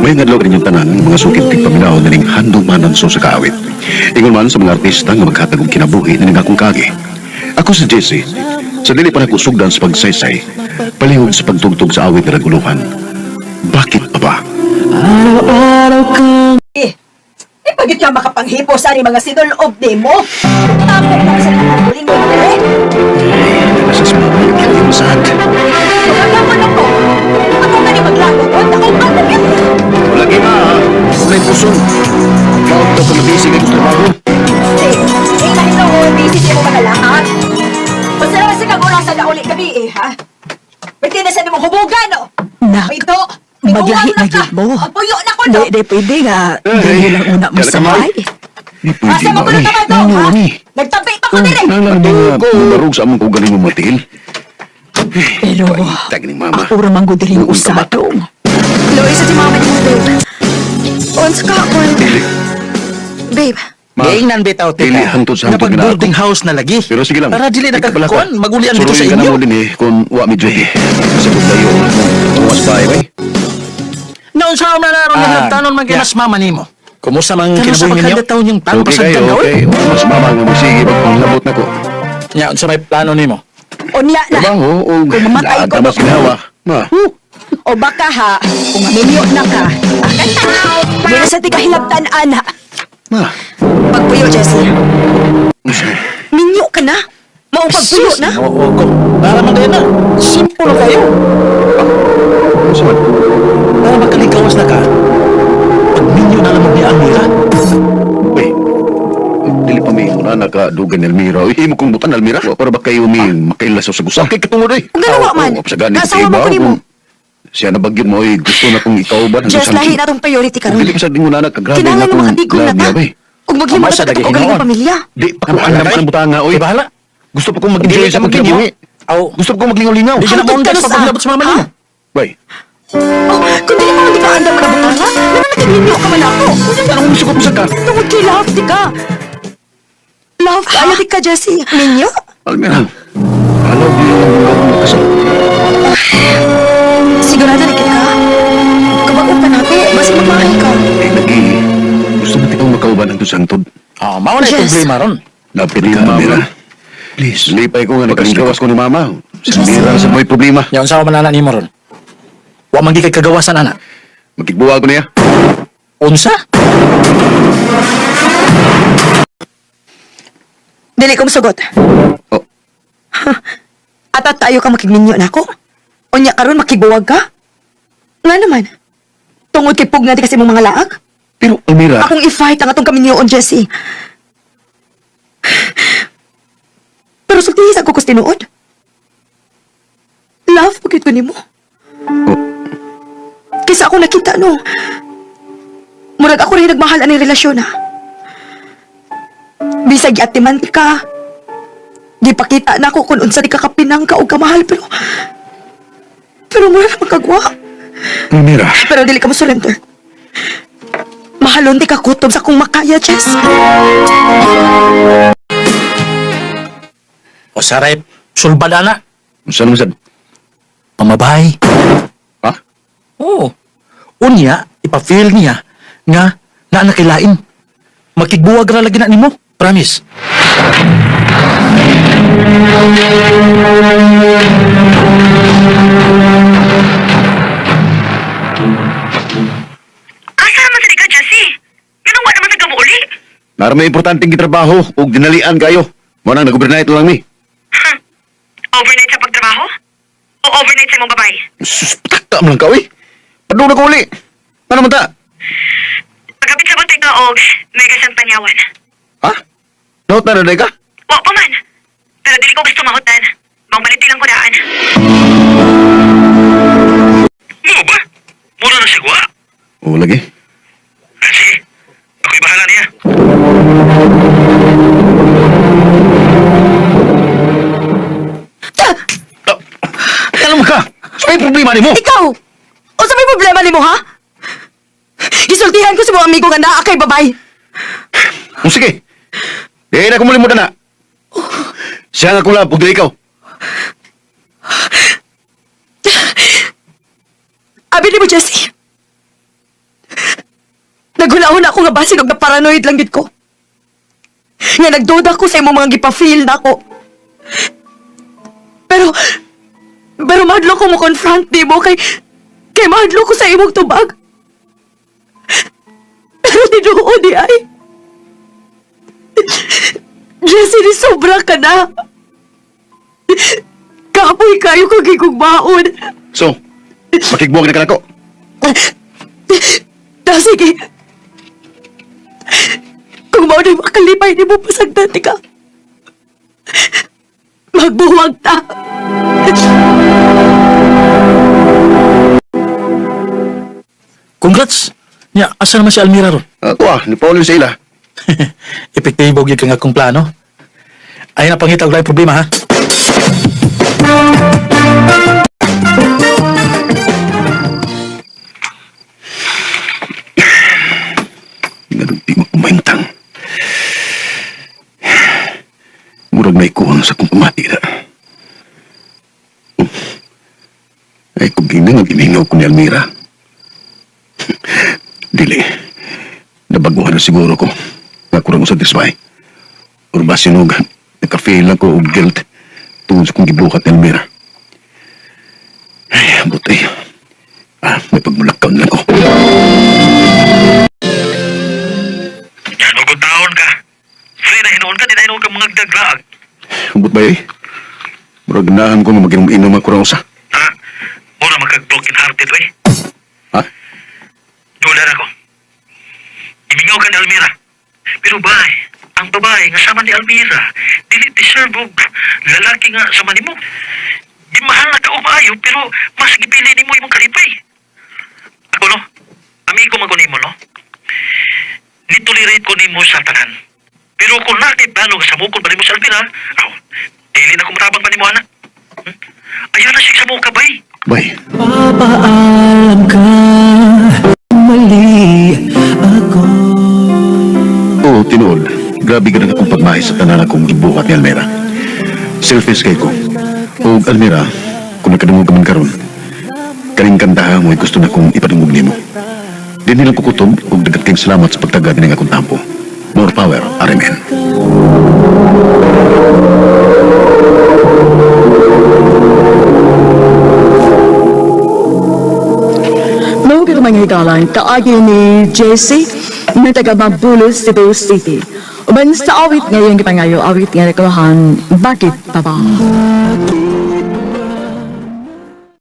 May adlaw kaninyong tanan, mga sukit tigpaminaw nining handumanan so sa kaawit. Ingon man sa mga artista nga maghatag og kinabuhi nining akong kagi. Ako si Jesse. Sa dili pa nako sugdan sa pagsaysay, palihog sa pagtugtog sa awit na naguluhan. Bakit pa ba? Eh, eh pagit ka makapanghipo sa ni mga sinulob ni mo. Tapos na sa nakakuling mo, eh. Nasa sa mga kaya sad. Magagaman ako. Ako nga ni maglagot. Ako ang nagit. Lagi ma, may puson. Kaog ka mabisi kay trabaho. Eh, eh, nahilo ko, busy siya mo mga lahat. Basta naman sa kag sa nauli gabi eh, ha? Pwede na sa nimong hubugan, no? Nak, Ito, maglahi na gyud mo. Ang puyo na ko, no? Di, di pwede nga. Dili lang una mo Kaya ka, sabay. Di pwede Asa mo ba, ko na eh. kamay to, Ano, ha? ani? Nagtabi pa ko dire. Nang lang mga barug sa among kaugaling mo matil. Pero, Tag ni mama. ako ra man gud diri Buong tama. usadong. Loy sa si mama ni mo, babe. Unsa ka kon, Dili. babe. Ma, Giingnan bitaw Dili tita. hangtod sa hangtod Napag nga na boarding ako. house na lagi. Pero sige lang. Para dili na Ikaw pala ka. kagkuan, magulian dito sa Suruin ka na inyo. mo din eh, kung wa mi duty. Sa tayo, kung was ba, eh. Naunsa na naron nga Ah, hagtanon man kay yeah. mas mama nimo. Kumusta man Kano sa kinabuhi ninyo? pagkanda taon yung plano Okay pasag kayo, ka okay. Mas mama nga magsige, pagpanglabot na ko. Nya, unsa may plano nimo? Unya na. Trabaho, o Kung mamatay ko, lahat na mas ginawa. Ma, O baka ha, kung maminyo na ka, di na sa tigahilabtan, ana. ma. Pagpuyo, Jessie. Minyo ka na. Maong pagpuyo na. Oo ko. Para man kayo na. Simple na kayo. Unsa man? Para makalikawas na ka. Pagminyo na lamang ni Amira. Uy, dili pa may una nakadugan ni Almira. Uy, imo kong butan Almira. Wa para ba kayo may makailasaw sa gusa? Kay katungod eh. Kung ganawa man, nasawa man ko nimo. Siya na bagyod mo eh. Gusto na kong ikaw ba? Jess, lahi na tong priority karon. Dili pa sa dingon na kagrabe Kinahanglan na nga kong makatigom na ta. love niya, bay. Ug maghimo Amo na sa ta dagi og galing hinoon. pamilya. Di pa ko alam ang butanga oy. Di bahala. Gusto pa kong mag-enjoy Dili sa ka magminyo. pagkinabuhi. Aw. Gusto pa kong maglingaw-lingaw. Di siya na Hangtod maundas ka na sa paglabot sa mama ha? nimo. Bay, Oh, kung dili pa man di ka andam na butanga, nga nakigminyo ka man ako. anong gusto ko sa ka? Tungod kay love di ka. Love kaayo di ka, Jessie. Minyo? Almira, alaw di lang ang makasal. Sigurado na ka. Kabag-o pa nato, basi magmahay ka. Eh, lagi. Gusto mo tikong makauban ang tusangtod. Ah, mao na Yes. problema ron. Lapit ka, Almira. Please. Lipay ko nga nagkalingkawas ko ni Mama. Si Almira sa may problema. Nya, unsa man ana nimo ron? Wa man gi kay kagawasan ana. Magkigbuwa ko niya. Unsa? Dili ko mosugot. Oh, Atat tayo ka makigminyo na ako. Unya karon makigbuwag ka. Nga naman. Tungod kay pugna di kasi mong mga laag. pero Almira, Akong i-fight ang atong kaminyoon, Jessie. Pero sultihi sa ako kus tinuod. Love, pagkit ko nimo. Oh. Kaysa ako nakita, no. Murag ako rin nagmahal ani relasyon, ha. Bisag giatiman ka. Gipakita na ako kung unsa di ka kapinang ka o kamahal, pero... Pero mura naman kagwa. Almira, Pero dili ka mo surrender. Mahalon di ka kutob sa kung makaya, Jess. O saray sulbad ana. unsa naman sad? Pamabay. Ha? Oo. Unya, ipa-feel niya nga naa na kilain. Makigbuwag ra lagi na nimo. Promise. Asa naman sa ka, Jesse? Ganun wa naman sa gamuuli. Nara may importanteng gitrabaho ug dinalian kayo. Mo nang nag-overnight lang mi. Ha? Overnight sa pagtrabaho? O overnight sa imong babay? Sus, patak man lang ka, uy. Padung na ko uli. Ano man ta? Pagkapit sa bantay ka og mega sang panyawan. Ha? Naot na na ka? Wa pa man. Pero dili ko gusto mahutan. Magbalik lang ko daan. Mo ba? Mura na siya wa. Oo, lagi. Sige. Ako'y bahala niya. Ano man ka? So, may problema nimo. Ikaw! Unsa may problema nimo, ha? Gisultihan ko sa mga amigo nga naa kay babay. O sige. Di na kumulimutan na. Siya nga kulab, ug dili ikaw. Abi nimo, Jessie. Naghuna-huna ako nga basin og na-paranoid lang gid ko. Nga nagduda ko sa imong mga gipa-feel nako. Pero, pero mahadlok ko mo confront di mo kay mahadlok ko sa imong tubag. Pero tinuod di ay. Jesse, ni sobra ka na. Kapoy kayo kag gigugmaon. So, makigbuwag na ka nako. Ta, sige. Kung mao na makalipay ni mo pasagdan ka. Magbuwag ta. Congrats! Nya, asa naman si Almira ron? Ako ah, ni Paolo sa ila. Epektibo gyud ka nga akong plano. Ay na pangita og laing problema ha. Ganun di magkumahintang. Murag may kuwang sa kong pamati na. Ay, kung ginang ang gimingaw ko ni Almira. Dili. Nabaguhan na siguro ko. Nga kurang sa dismay. Or basinog, nagka-feel ako og guilt tungod sa kong gibuhat ni Almira. Ay, buti. Ah, may pagmulakaw na lang ko. Yan, kung taon ka. Free na hinuon ka, di na hinuon ka mga daglaag. Ubot ba eh? Murag ganahan ko nga maginom-inom ako raw sa. Ha? Mura magkag-broken hearted, wey. Ha? Duda na ko. Imingaw ka ni Almira. Pero bay, ang babae nga sama ni Almira, dili deserve og lalaki nga sama nimo. Gimahal na ka og maayo, pero mas gipili nimo imong kalipay. Ako no, amigo man ko nimo no. Nitolerate ko nimo sa tanan. Pero kung na kay plano nga samukon pa nimo sa Almira, aw, dili na ko matabang pa nimo ana. Hmm? Ayaw na siya samuka bay. Bay, Papaalam ka, mali ako. Oo, tinuod. Grabe ka na akong pagmahay sa tanan akong gibuhat ni Almira. Selfish kay ko. O Almira, kung nagkadungog ka man karon, kaning kantaha mo ay gusto na kong ipadungog nimo. Di nilang kukutob ug dagat kayong salamat sa pagtagad ning akong tampo. More power, RMN. Mao gyud mga higalan, kaagi ni Jesse na taga Mabulos, Cebu City. Uban sa awit ngayon gipangayo, awit nga nakuhan, bakit pa ba? Bakit